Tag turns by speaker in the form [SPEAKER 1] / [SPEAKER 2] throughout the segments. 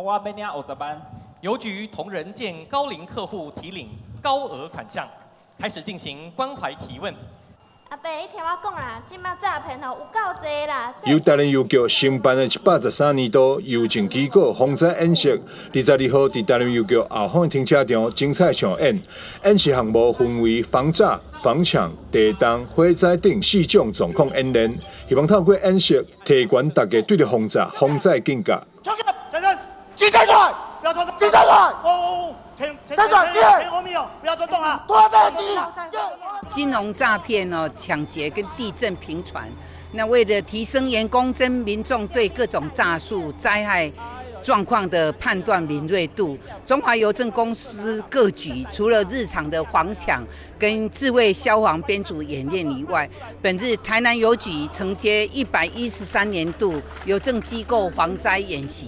[SPEAKER 1] 我欲領五十萬。
[SPEAKER 2] 郵局同仁見高齡客戶提領高額款項，開始進行關懷提問。
[SPEAKER 3] 阿伯，你聽我講啦，這擺詐騙吼有夠濟啦。
[SPEAKER 4] 由台南郵局承辦的113年度郵政機構防災演習，22號佇台南郵局後方停車場精彩上演。演習項目分為防詐、防搶、地動、火災等四種狀況演練，希望透過演習提懸大家對著防詐、防災警覺。
[SPEAKER 5] 先生，警察來，不要衝動，警察來，哦，前前前前後面哦，不要衝動啊！
[SPEAKER 6] 金融詐騙哦，搶劫跟地震頻傳。那為了提升員工跟民眾對各種詐術災害狀況的判斷敏銳度，中華郵政公司各局除了日常的防搶跟自衛消防編組演練以外，本日台南郵局承接113年度郵政機構防災演習。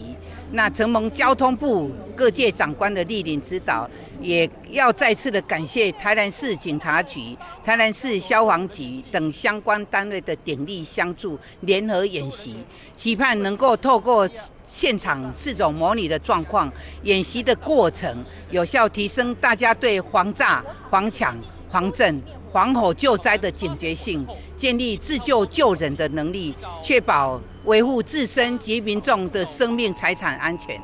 [SPEAKER 6] 那承蒙交通部各界長官的蒞臨指導，也要再次的感謝台南市警察局、台南市消防局等相關單位的鼎力相助，聯合演習，期盼能夠透過現場四種模擬的狀況，演習的過程，有效提升大家對防詐、防搶、防震、防火救災的警覺性，建立自救救人的能力，確保維護自身及民眾的生命財產安全。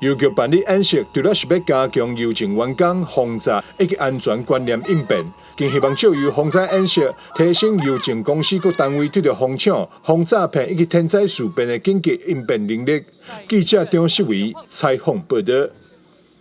[SPEAKER 4] 郵局辦理演習，除了是欲加強郵政員工防詐以及安全觀念應變，更希望藉由防災演習，提升郵政公司各單位對著防搶、防詐騙以及天災事變的緊急應變能力。記者張世維採訪報導。